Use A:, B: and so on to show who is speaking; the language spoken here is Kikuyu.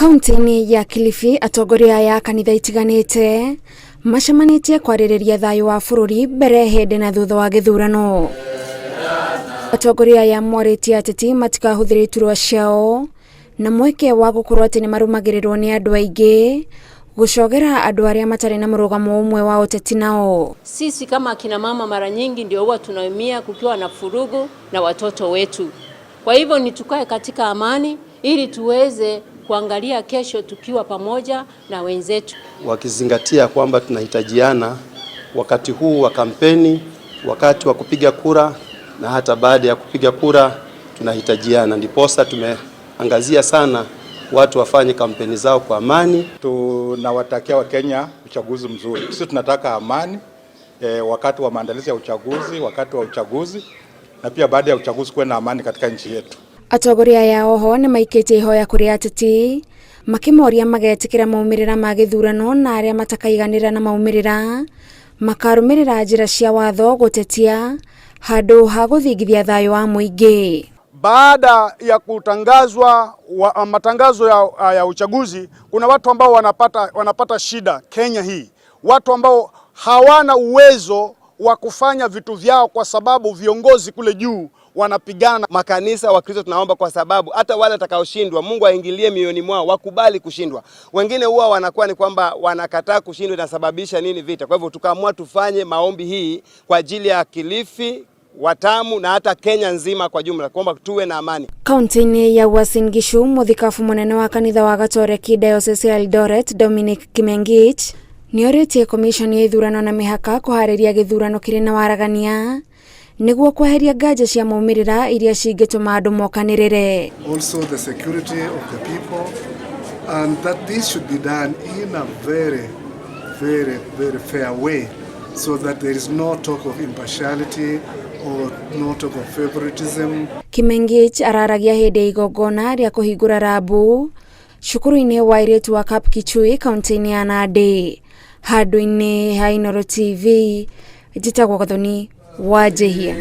A: Kaunti-inĩ ya Kilifi, atongoria aya a kanitha itiganĩte macemanĩtie kwarĩrĩria thayũ wa bũrũri mbere, hĩndĩ na thutha wa gĩthurano. Atongoria aya morĩtie ateti matikahũthĩre iturwa ciao na mweke wa gũkorwo atĩ nĩ marũmagĩrĩrwo nĩ andũ aingĩ gũcogera andũ arĩa matarĩ na mũrũgamo ũmwe wa ũteti nao.
B: Sisi kama akina mama mara nyingi ndio huwa tunaumia kukiwa na furugu na watoto wetu. Kwa hivyo ni tukae katika amani ili tuweze kuangalia kesho tukiwa pamoja na wenzetu.
C: Wakizingatia kwamba tunahitajiana wakati huu wa kampeni, wakati wa kupiga kura na hata baada ya kupiga kura tunahitajiana, ndiposa tumeangazia sana watu wafanye kampeni zao kwa amani.
D: Tunawatakia Wakenya uchaguzi mzuri. Sisi tunataka amani wakati wa maandalizi ya uchaguzi, wakati wa uchaguzi na pia baada ya uchaguzi kuwe na amani katika nchi yetu.
A: Atongoria aya oho nĩ maikĩtie ihoya kũrĩ ateti makĩmoria magetĩkĩra maumĩrĩra ma gĩthurano na arĩa matakaiganĩra na maumĩrĩra makarũmĩrĩra njĩra cia watho gũtetia handũ ha gũthingithia thayũ wa mũingĩ.
E: Baada ya kutangazwa matangazo ya uchaguzi, kuna watu ambao wanapata shida Kenya hii, watu ambao hawana uwezo wa kufanya vitu vyao kwa sababu viongozi kule juu wanapigana.
F: Makanisa wa Kristo tunaomba kwa sababu hata wale watakaoshindwa Mungu aingilie mioyoni mwao wakubali kushindwa. Wengine huwa wanakuwa ni kwamba wanakataa kushindwa, inasababisha nini? Vita. Kwa hivyo tukaamua tufanye maombi hii kwa ajili ya Kilifi, Watamu na hata Kenya nzima kwa jumla, kwamba tuwe na amani.
A: Kaunti-inĩ ya Uasin Gishu, mũthikabu mũnene wa kanitha wa Gatoreki Diocese ya Eldoret Dominic Kimengich nĩorĩtie commission ya ithurano na mĩhaka kũharĩria gĩthurano kĩrĩ na waragania nĩguo kweheria nganja cia maumĩrĩra iria cingĩtũma andũ mokanĩrĩre.
G: Also the security of the people, and that this should be done in a very, very, very fair way, so that there is no talk of impartiality or no talk of favoritism.
A: Kimengich araragia hĩndĩ ya igongona rĩa kũhingũra rabu cukuru-inĩ wa airĩtu wa Kapkichui kaunti-inĩ ya Nandi. Handũ-inĩ ha Inooro TV, njĩtagwo Gathoni Wanjihia.